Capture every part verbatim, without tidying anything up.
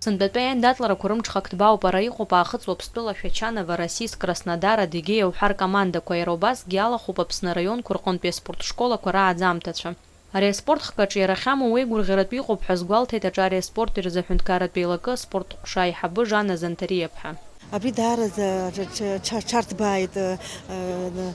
Сынтәатәи аиндаҭларақәа рымҽхак ҭбаауп, ара иҟоуп Аахыҵ Уаԥстәыла, Шәачанова, Расиск, Краснодар, Адыгеиа уҳәа ркомандақәа, иара убасгьы иалахәуп Аԥсны араионқәа рҟынтәи аспорт школақәа рааӡамҭацәа. Ари аспорт хкаҿы иара ахьамоу уеигәырӷьаратәы иҟоуп ҳәа азгәалҭеит аҿари аспорти рзы аҳәынҭқарратә еилакы аспорт ҟәша аиҳабы Жанна Занҭариа-ԥҳа. Абри даараӡа ҽа-, ҽа-, ҽарҭбааит, э, э,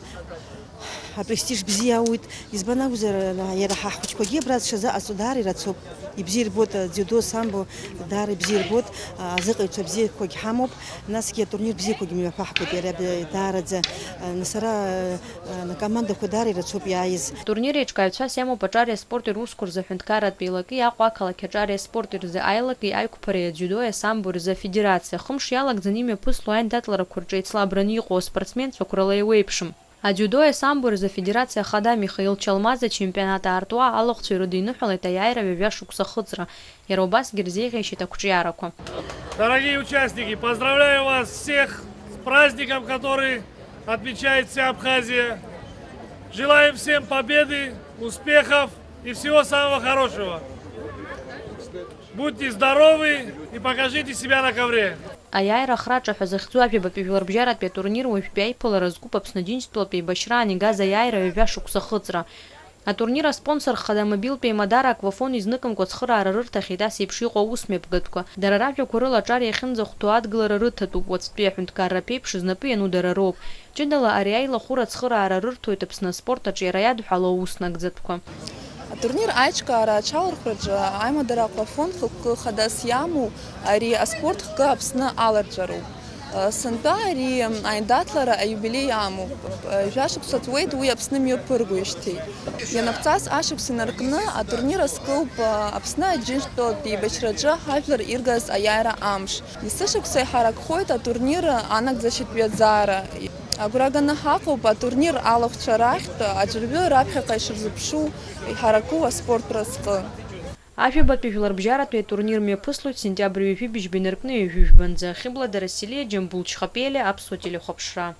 апрестиж бзиа ауит. Избан акәзар, э, иара ҳа ҳхәыҷқәагьы абра зҽазыҟаҵо даара ирацәоуп. Ибзиа ирбоит, э, дзиудо, самбо даара ибзиа ирбоит, э, азыҟаҩцәа бзиақәагь ҳамоуп, насгьы атурнир бзиақәагь мҩаԥаҳгоит иара абри даараӡа, э, нас ара, э, э, акомандақәа даара ирацәоуп иааиз. Атурнир еиҿкааҩцәас иамоуп аҿари аспорти русқәа рзы аҳәынҭқарратә еилаки Аҟәа ақалақь аҿари аспорти рзы аилаки аиқәԥареи адзиудои асамбои рзы афедерациа. Хымш иалагӡаны имҩаԥысло аиндаҭларақәа рҿы еицлабраны иҟоу аспортсменцәа қәрала еиуеиԥшым. Адзиудои асамбои рзы афедерациа ахада Михаил Чалмаза ачемпионат аартуа алахәцәа ирыдиныҳәалеит аиааира ҩажәа шықәса ахыҵра. Иара убасгьы ирзеиӷьеишьеит ақәҿиарақәа. Дорогие участники, поздравляю вас всех с праздником, который отмечает вся Абхазия. Желаем всем победы, успехов и всего самого хорошего. Будьте здоровы и покажите себя на ковре. Аиааира ахраҿа ҳәа захьӡу ажәабатәи жәларбжьаратәи атурнир уажәтәи аиԥылара зкуп Аԥсны Аџьынџьтәылатә еибашьраан игаз аиааира ҩажәа шықәса ахыҵра. Атурнир аспонсор хада мобилтә еимадара Аквафон изныкымкәа ацхыраара рырҭахьеит ас еиԥш иҟоу аусмҩаԥгатәқәа. Дара ражәақәа рыла аҿар иахьынӡахәҭоу адгылара рыҭатәуп, уаҵәтәи аҳәынҭқарра аԥеиԥш знапы иану дара роуп. Ҷыдала ари аилахәыра ацхыраара рырҭоит Аԥсны аспорт аҿы иара иадҳәалоу аус нагӡатәқәа. Атурнир аиҿкаара аҽалархәраҿы аимадара Аквафон хықәкы хадас иамоу ари аспорт хкы Аԥсны аларҵәароуп. Сынтәа ари аиндаҭлара аиубилеи амоуп. Жәа шықәса ҵуеит уи Аԥсны мҩаԥыргоижьҭеи. Ианакәҵас ашықәс инаркны атурнир азкылп Аԥсны Аџьынџьтәылатә еибашьраҿы ҳажәлар иргаз аиааира амш. Есышықәса иҳаракхоит атурнир анагӡашьатә ҩаӡара. Агәра ганы ҳаҟоуп атурнир алахәцәа рахьтә аӡәырҩы раԥхьаҟа ишырзыԥшу иҳараку аспорт разҟы. Ажәабатәи жәларбжьаратәи атурнир мҩаԥыслоит сентиабр ҩажәи быжьба инаркны ҩажәи жәбанӡа. Хьыбла Дарасилиа, Џьамбул Чхапелиа, Аԥсуа телехәаԥшра.